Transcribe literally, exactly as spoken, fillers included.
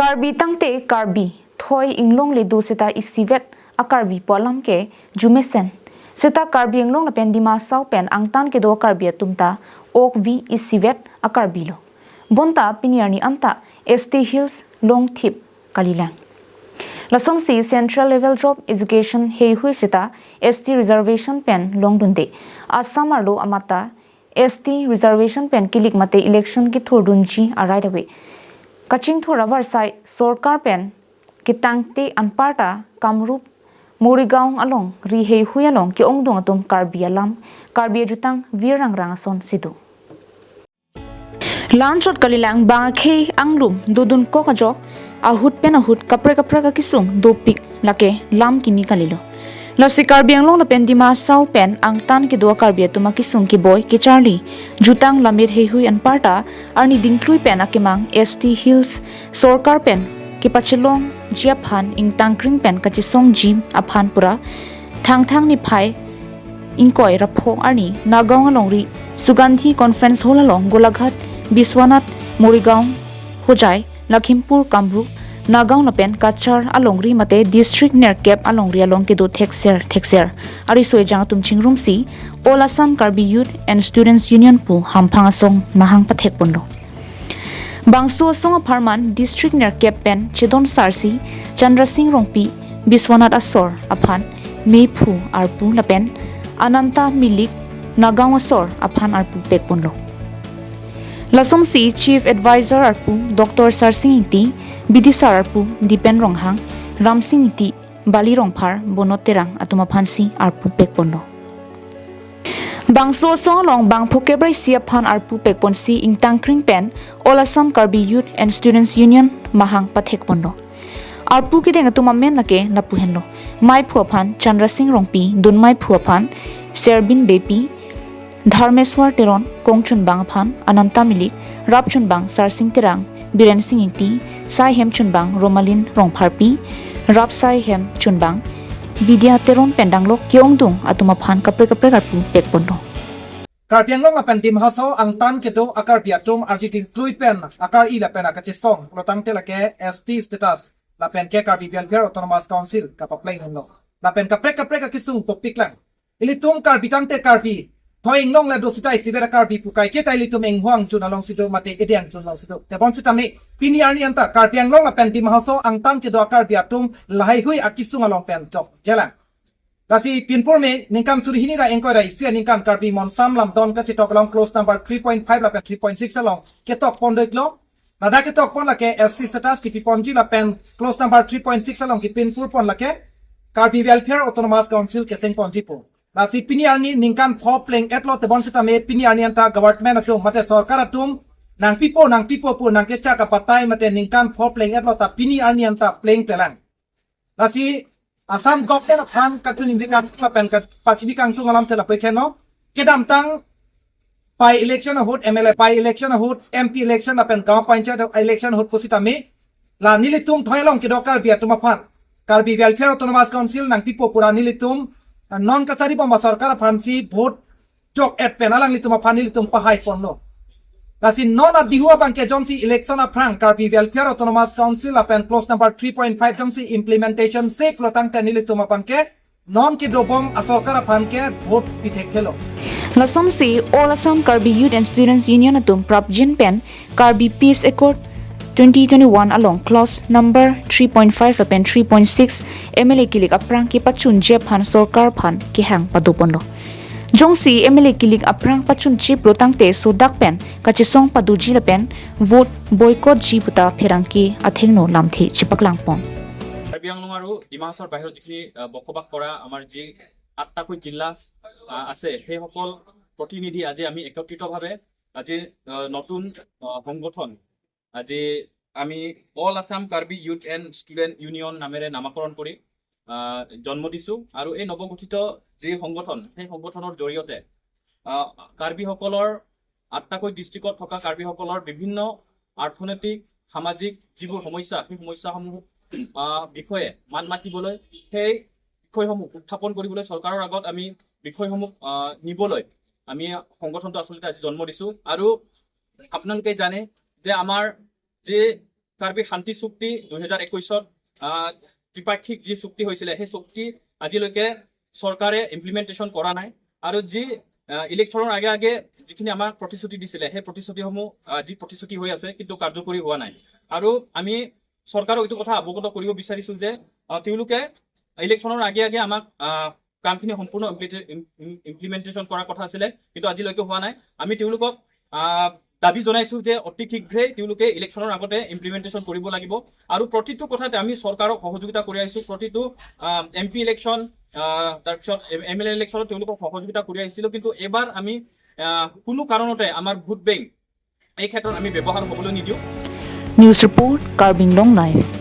Karbi tangte Karbi, thoi inglong le do seta isivet a-Karbi pu alam ke jumesen. Seta Karbi Anglong lapen Dima Hasao pen angtan kedo a-Karbi atum ta okvi isivet a-Karbi lo. Bonta pini arni anta S T Hills longthip kalilang. Lasonsi Central Level Job Education heihui seta S T reservation pen longdunde. Assam arlo amat ta S T reservation pen kilik mate election kethurdunji arai dave. Kachingthur avarsai sorkar pen ketangte anparta Kamrup Morigaon alongri heihui along ke-ongdung atum Karbi alam, Karbi ajutang vir rangrang ason si do. Lanchot kalilang bang akhei anglum dodun kok ajok, ahut pen ahut kaprek kaprek akisung dopik lake lam kimi kalilo. Lasi Karbi Anglong lapen Dima Hasao pen angtan kedo a-Karbi atum akisung keboi kecharli jutang lamit heihui anparta arni dingklui pen akemang S T Hills sorkar pen kepachelongji aphan ingtangkring pen kachesongji aphan pura Thangthang niphai ingkoi ra pho arni Nagaon alongri Sugandhi Conference Hall along Golaghat, Biswanath, Morigaon, Hojai, Lakhimpur, Kamrup, Nagaon lapen Cachar alongri mate district nerkep alongri along kedo thekser thekser ariso ejang atum chingrumsi All Assam Karbi Youth and Students Union pu hamphang asong mahang pathekponlo. Bangso asong apharman district nerkep pen chedon sarsi Chandra Singh Rongpi, Biswanath asor aphan mephu arpu lapen Ananta Milik, Nagaon asor aphan arpu pekponlo. Lasonsi Chief Advisor arpu Doctor Sarsing Ingti, Bidisar arpu Dipen Ronghang, Ramsing Ingti, Bali Rongphar, Bonot Terang atum aphansi arpu pekponlo. Bangso asong along bang phokep ra isi aphan arpu pekponsi ingtangkring pen All Assam Karbi Youth and Students Union mahang pathekponlo. Arpu kedeng atum amen lake lapu henlo. Maiphu aphan Chandra Singh Rongpi, dunmaiphu aphan Serbin Beypi, Dharmeswar Teron, kongchunbang aphan Ananta Milik, rapchunbang Sarsing Terang, Biren Singh Ingti, saihem chunbang Romalin Rongpharpi, rapsaihem chunbang Bidya Teron pen danglok ke-ongdung atum aphan kaprek kaprek arpu pekponlo. Karbi Anglong lapen Dima Hasao angtan kedo a-Karbi atum arni dingklui pen akar-i lapen akachesong lo tangte lake S T status lapen ke Karbi Welfare Autonomous Council kapapleng henlo. Lapen kaprek kaprek akisung dopiklang. Ilitum Karbi tangte Karbi, thoi inglong le do seta isivet a-Karbi pu kaike ta ilitum inghong chun alongsi do mate ede angchun alongsi do. Tebon sitame pini arni anta Karbi Anglong lapen Dima Hasao angtan kedo a-Karbi atum laheihui akisung along pen chokjelang. Lasi pinpur me ningkan suri hini ra ingkoi ra isi aningkan Karbi Monsam Lamdon kachetok along clause number three point five lapen three point six along ketokpon deklo. Ladak ketokpon lake S T status kipiponji lapen clause number three point six along kipinpurpon lake Karbi Welfare Autonomous Council kesengponji pu. Lasi pini arni ningkan pho pleng-etlo, tebon sitame pini arni anta government atum mate sorkar atum nangpipo nangpipo pu nangkechak abatai mate ningkan pho pleng-etlo ta pini arni anta plengplelang. Lasi Assam government aphan kachiningri kangtung lapen ka-, pachini kangtung alam te lapu keno. Kedamtang by election ahut, M L A by election ahut, M P election lapen Gaon Panchayat election ahut pusitame la nelitum thoi along kedo Karbi atum aphan Karbi Welfare Autonomous Council nangpipo pu ra nelitum, ah, non kacharibom asorkar aphansi vote chok-et pen alanglitum aphan nelitum pahaiponlo. Lasi non adihu abangke jongsi election aphrang Karbi Welfare Autonomous Council lapen clause number three point five jongsi implementation sek lo tangte nelitum abangke non kedobom asorkar aphan ke vote pithekthe lo. Lasonsi All Assam Karbi Youth and Students Union atum prapjin pen Karbi Peace Accord twenty twenty-one along clause number three point five lapen three point six M L A kilik aphrang kepachunji aphan sorkar aphan kehang padoponlo. Jongsi M L A kilik aphrang pachunchiplo tangte sodak pen kachesong padoji lapen vote boycottji puta pherangke athengno lamthe chipaklangpon. Karbi আংলং আৰু ডিমা হাছাওৰ বাহিৰত যিখিনি, আহ, বসবাস কৰা আমাৰ যি আঠটাকৈ জিলা, আহ, আছে, সেইসকল প্ৰতিনিধি আজি আমি একত্ৰিতভাৱে আজি, আহ, নতুন, আহ, সংগঠন, আজি আমি all Assam Karbi youth and student union নামেৰে নামাকৰণ কৰি, আহ, জন্ম দিছো। আৰু এই নৱগঠিত যি সংগঠন, সেই সংগঠনৰ জৰিয়তে, আহ, কাৰ্বিসকলৰ আঠটাকৈ ডিষ্ট্ৰিক্টত থকা কাৰ্বিসকলৰ বিভিন্ন অৰ্থনৈতিক, সামাজিক যিবোৰ সমস্যা, সেই সমস্যাসমূহ, আহ, বিষয়ে মাত মাতিবলৈ, সেই বিষয়সমূহ উত্থাপন কৰিবলৈ চৰকাৰৰ আগত আমি বিষয়সমূহ, আহ, নিবলৈ আমি সংগঠনটো আচলতে আজি জন্ম দিছো। আৰু আপোনালোকে জানে যে আমাৰ যে কাৰ্বি শান্তি চুক্তি দুহেজাৰ একৈশত আহ, ত্ৰিপাক্ষিক যি চুক্তি হৈছিলে, সেই চুক্তি আজিলৈকে চৰকাৰে ইমপ্লিমেণ্টেশ্যন কৰা নাই। আৰু যি আহ, ইলেকশ্যনৰ আগে আগে যিখিনি আমাক প্ৰতিশ্ৰুতি দিছিলে, সেই প্ৰতিশ্ৰুতিসমূহ আহ, যি প্ৰতিশ্ৰুতি হৈ আছে, কিন্তু কাৰ্যকৰী হোৱা নাই। আৰু আমি চৰকাৰক এইটো কথা অৱগত কৰিব বিচাৰিছো যে আহ, তেওঁলোকে ইলেকশ্যনৰ আগে আগে আমাক আহ, কামখিনি সম্পূৰ্ণ ইমপ্লিটে- ইম- ইম- ইমপ্লিমেণ্টেশ্যন কৰাৰ কথা আছিলে, কিন্তু আজিলৈকে হোৱা নাই। আমি তেওঁলোকক আহ, দাবী জনাইছো যে অতি শীঘ্ৰে তেওঁলোকে ইলেকশ্যনৰ আগতে ইমপ্লিমেণ্টেশ্যন কৰিব লাগিব। আৰু প্ৰতিটো কথাতে আমি চৰকাৰক সহযোগিতা কৰি আহিছো। প্ৰতিটো এম পি ইলেকশ্যন, তাৰপিছত এম এল এ ইলেকশ্যনত তেওঁলোকক সহযোগিতা কৰি আহিছিলো, কিন্তু এইবাৰ আমি আহ, কোনো কাৰণতে আমাৰ ভোট বেংক এই ক্ষেত্ৰত আমি ব্যৱহাৰ হ'বলৈ নিদিওঁ। News report, Karbi Anglong Live.